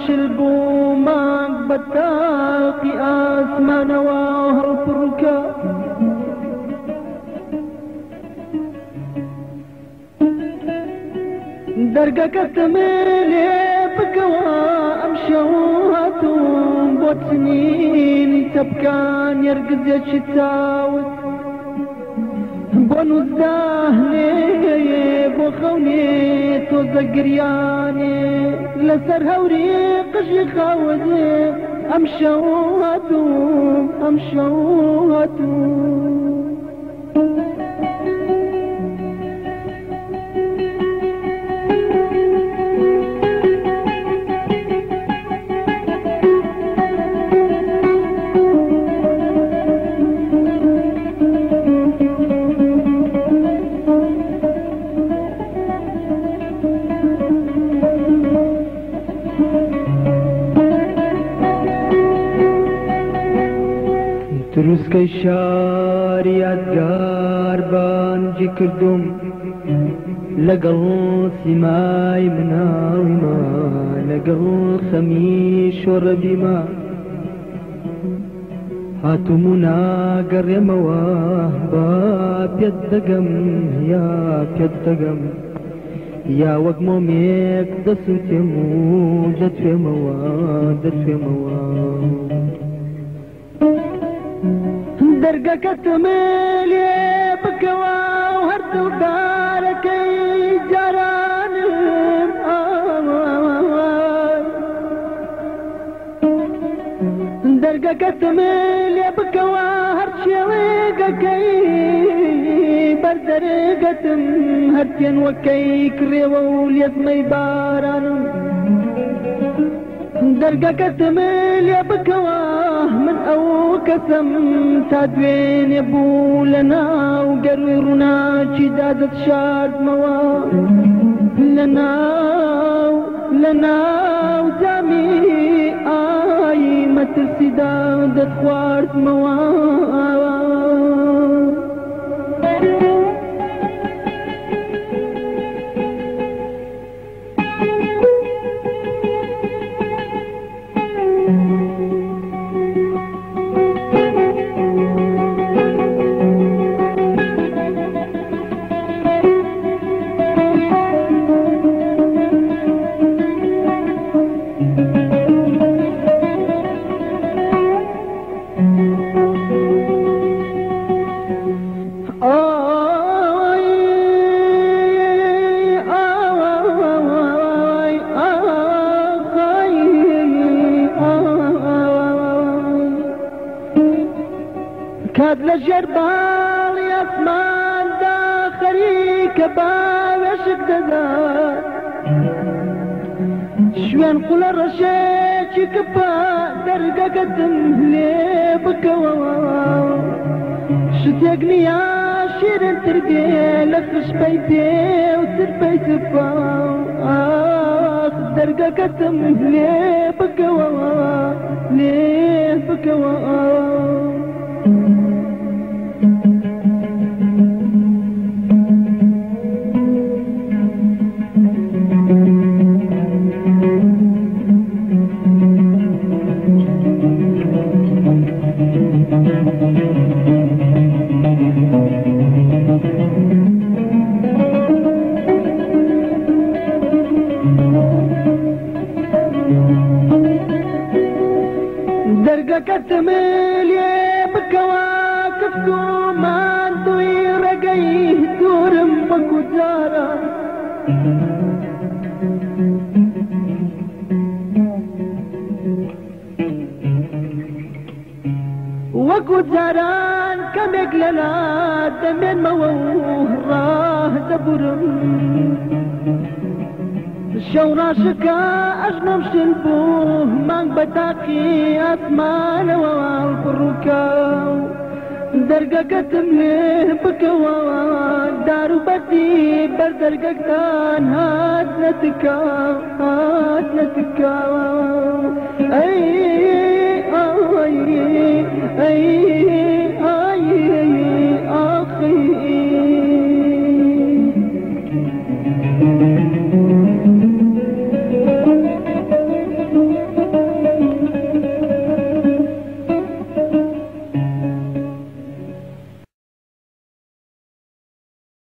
شل بوو، مانگ بە تاقی ئاسمانەوە هەڵپڕووکە. دەرگەکەتم لێ بکەوە ئەمشەو هاتووم بۆ چنینی تەپکان یەرگزێکی چاوت، بۆ نووزداهنێ بۆ خەونێ تۆزە گریانێ لەسەر هەوری قژی خاوت. ئەمشەو هاتووم، ئەمشەو هاتووم. تروسکەی شاری یادگار بانگی کردوم، لەگەڵ سیمای مناڵیما، لەگەڵ خەمی شۆڕەبیما. هاتوم و ناگەڕێمەوە، با پێت دەگەم یا پێت دەگەم، یا وەک مۆمێک دەسووتێم و دەتوێمەوە، دەتوێمەوە. دەرگەکەتم لێ بکەوە و هەر دڵدارەکەی جارانم، دەرگەکەتم لێ بکەوە هەر چێڵێگەکەی بەردەرگەتم، هەر تێنوەکەی کڕێوە و لێزمەی بارانم. دەرگەکەتم لێ بکەوە من ئەو کەسم تا دوێنێ بوو لە ناو گەروی ڕووناکی دادت شاردمەوە، لە ناو جامی ئای مەترسیدا دەتخواردمەوە. کات لە ژێر باڵی ئاسماندا خەریکە باوێشک دەدا، شوێن قولە ڕەشێکی کپە دەرگەکەتم لێ بکەوە. شتێک نییە شیرنتر بێ لە خشپەی پێ و ترپەی ترپە. ئاخ دەرگەکەتم لێ بکەوە، لێ بکەوە. دەرگەکەتم لێ بکەوە کفت و ماندووی ڕێگەی دوورم وەکو جارە، وەکو جاران کەمێک لەلا دەمێنمەوە و ڕاه دەبورم. شەو ڕاشکە ئەژنۆم شل بوو، مانگ بە تاقی ئاسمانەوە هەڵپڕووکە. دەرگەکەتم لێ بکەوە، دار و بەردی بەر دەرگەکان هات نەتکا، هات نەتکا. ئەی ئای ئەی